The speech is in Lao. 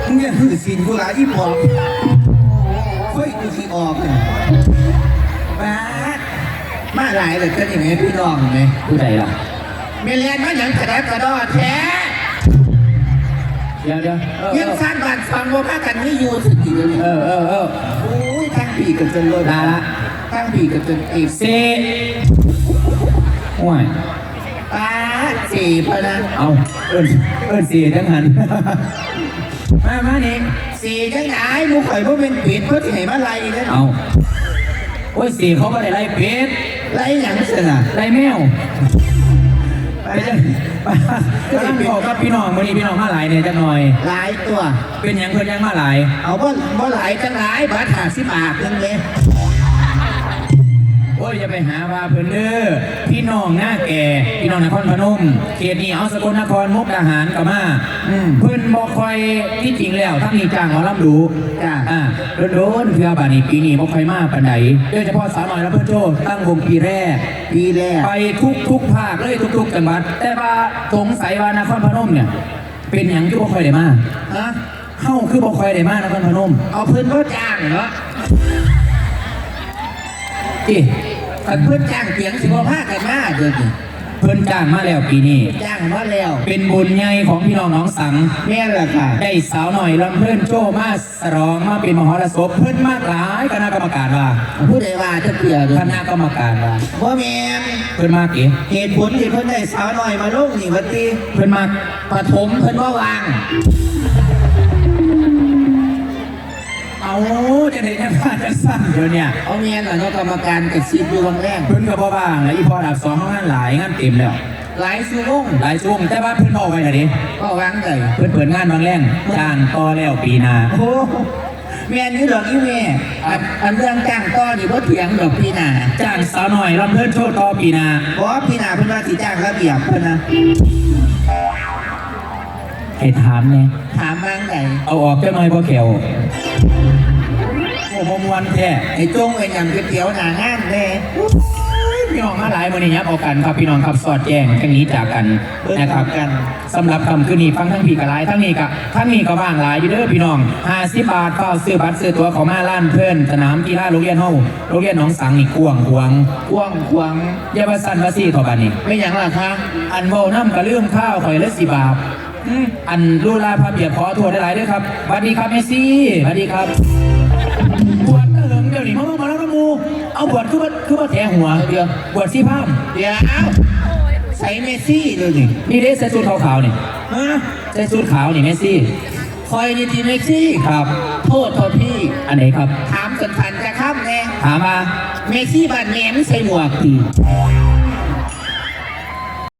ມຶງຢ່າຫື້ສິນກູຫຼາຍອີປອບ ໂອ້ຍ ກູຊິອອກນີ້ ບາດ ມາຫຼາຍເລີຍ ເຈົ້ານີ້ແໝ່ ພີ່ນ້ອງແໝ່. ຜູ້ໃດລະ? ແມ່ນແລ່ນມາຫຍັງກະດາກະດໍແທ້? ດຽວໆ ເອີ ຍັງຊານບ້ານຊ່ອງບໍ່ພາກັນມີຢູ່ຊິດຽວນີ້ ເອີໆ ໂອ້ຍ ທາງພີ້ກະຈົນລົດ ລະ ທາງພີ້ກະຈົນເອກ ເຊ ໂອ້ຍ ປາດ ເຊພະນະ ເອົ້າ ເອີ້ນ ເອີ້ນເຊຈັ່ງຫັ້ນ ມາ ມານີ້ ເຊຈັ່ງໃດ ໝູ່ຂ້ອຍບໍ່ແມ່ນເປັດ ເພິ່ນຊິໃຫ້ມາໄລ່ເດ້ ເອົ້າ ໂອ້ຍ ເຊເຂົາບໍ່ໄດ້ໄລ່ເປັດ ໄລ່ຫຍັງຊັ້ນນະ ໄລ່ແມວ ເປັນຫຍັງ ກຳລັງເວົ້າກັບພີ່ນ້ອງ ມື້ນີ້ພີ່ນ້ອງມາຫຼາຍແດ່ຈັກໜ່ອຍ ຫຼາຍຕົວະ ເປັນຫຍັງເພິ່ນຍັງມາຫຼາຍ ເອົາ ບໍ່ ບໍ່ຫຼາຍຈັ່ງຫຼາຍ ບາດຫ້າສິບບາດໜຶ່ງເດ້ ໂອ້ຍ ຢ່າໄປຫາວ່າເພິ່ນເດີ ພີ່ນ້ອງນາແກ ພີ່ນ້ອງນະຄອນພະນົມ ເຂດນີ້ ເອົາ ສະກົນນະຄອນ ມຸກດາຫານກະມາ ອືມ ເພິ່ນບໍ່ຄ່ອຍ ທີ່ຈິງແລ້ວທາງນີ້ຈ້າງໝໍລຳດຸ ຈ້າ ອ່າ ດົນໆ ເທື່ອ ບາດນີ້ປີນີ້ບໍ່ຄ່ອຍມາປານໃດ ໂດຍສະເພາະສາວນ້ອຍລຳເພີນໂຊ ຕັ້ງວົງປີແລກ ປີແລກ ໄປທຸກໆພາກເລີຍ ທຸກໆຈັງຫວັດ ແຕ່ວ່າສົງໄສວ່ານະຄອນພະນົມເນ່ຍ ເປັນຫຍັງຄືບໍ່ຄ່ອຍໄດ້ມາ? ຮະ? ເຮົາຄືບໍ່ຄ່ອຍໄດ້ມານະຄອນພະນົມ? ເອົາ ເພິ່ນບໍ່ຈ້າງເນາະ ຕິ ຄັນເພິ່ນຈ້າງ ປຽງຊິບໍ່ພາກັນມາເດີນີ້ ເພິ່ນຈ້າງມາແລ້ວປີນີ້ ຈ້າງມາແລ້ວ ເປັນບຸນໃຫຍ່ຂອງພີ່ນ້ອງໜອງສັງ ແມ່ນລະຄ່ະ ໄດ້ສາວນ້ອຍລຳເພີນໂຊມາສະຫຼອງ ມາເປັນມະຫອລະສົບ ເພິ່ນມັກຫຼາຍ ຄະນະກຳມະການວ່າ ຜູ້ໃດວ່າຈັກເທື່ອເດີ ຄະນະກຳມະການວ່າ ບໍ່ແມ່ນ ເພິ່ນມັກເດ ເຫດຜົນທີ່ເພິ່ນໄດ້ສາວນ້ອຍມາລົງນີ້ວ່າຕິ ເພິ່ນມັກ ປະຖົມເພິ່ນບໍ່ວ່າງ ເອົາ ຈັ່ງໃດຈັ່ງວ່າຈັ່ງຊັ້ນດຽວເນີ້ຍ ເອົາ ແມ່ນລະເນາະ ກຳມະການກະຊິບຢູ່ວັງແລງ ເພິ່ນກະບໍ່ວ່າງລະ ອີ່ພໍ່ອັນດັບສອງເຮົາງານຫຼາຍ ງານເຕັມແລ້ວ ຫຼາຍຊົ່ວໂມງ ຫຼາຍຊົ່ວໂມງ ແຕ່ວ່າເພິ່ນເວົ້າໄວ້ລະເດ້ ເວົ້າວ່າງໃດ ເພິ່ນເປີດງານວັງແລງ ຈ້າງຕໍ່ແລ້ວປີໜ້າ ໂອ້ ແມ່ນຢູ່ດອກອີ່ແມ່ ອັນ ອັນເລື່ອງຈ້າງຕໍ່ນີ້ບໍ່ຖຽງດອກ ປີໜ້າ ຈ້າງສາວນ້ອຍລຳເພີນໂຊຕໍ່ປີໜ້າ ບໍ່ ປີໜ້າເພິ່ນວ່າຊິຈ້າງລະບຽບເພິ່ນນະ ໃຫ້ຖາມແດ່ ຖາມວ່າຈັ່ງໃດ ເອົາອອກຈັກໜ່ອຍບໍ່ແຂ້ວ ໂອ້ ບໍ່ມ່ວນແທ້ ໃຫ້ຈົ່ງໄວ້ຫຍັງ ໄປຕຽວໜ້າງານແດ່ ໂອ້ຍ ພີ່ນ້ອງມາຫຼາຍ ມື້ນີ້ຫຍັບເອົາກັນຄັບ ພີ່ນ້ອງຄັບ ສອດແຈ້ງ ຈັ່ງໜີຈາກກັນ ເບິ່ງນຳກັນ ນະຄັບ ສຳລັບຄ່ຳຄືນນີ້ ຟັງທາງພີ້ກະຫຼາຍ ທາງນີ້ກະ ທາງນີ້ກະວ່າງຫຼາຍຢູ່ເດີພີ່ນ້ອງ ຫ້າສິບບາດ ຟ້າວຊື້ບັດຊື້ຕົ໋ວເຂົ້າມາລານເທີນ ສະໜາມກິລາໂຮງຮຽນເຮົາ ໂຮງຮຽນໜອງສັງນີ້ກວ້າງຂວາງ ກວ້າງຂວາງ ຢ່າວ່າຊັ້ນວ່າຊີ້ເຖາະບາດນີ້ ແມ່ນຫຍັງລະຄະ ອັນເວົ້ານຳກະລືມຄາວ ຂ້ອຍເລີຍຊິບາບ ອືມ ອັນລູລາພາບຽບ ຂໍໂທດຫຼາຍໆເດີຄັບ ຫວັດດີຄັບເມຊີ ຫວັດດີຄັບ ບວດຕາເຫິງດຽວນີ້ ມາເບິ່ງໝໍລຳນຳໝູ່ ເອົາ ບວດຄືບໍ່ ຄືບໍ່ແຖຫົວ ດຽວ ບວດຊີພາມ ດຽວ ໃສ່ເມຊີດຽວນີ້ ນີ້ເດ້ ໃສ່ຊຸດຂາວໆນີ້ ຮະ ໃສ່ຊຸດຂາວນີ້ເມຊີ ຂ້ອຍນີ້ຕິເມຊີ ຄັບ ໂທດເຖາະພີ່ ອັນໃດຄັບ ຖາມສັ້ນໆຈັກຄຳແດ່ ຖາມວ່າ ເມຊີບ້ານແມ່ມຶງໃສ່ໝວກຕິ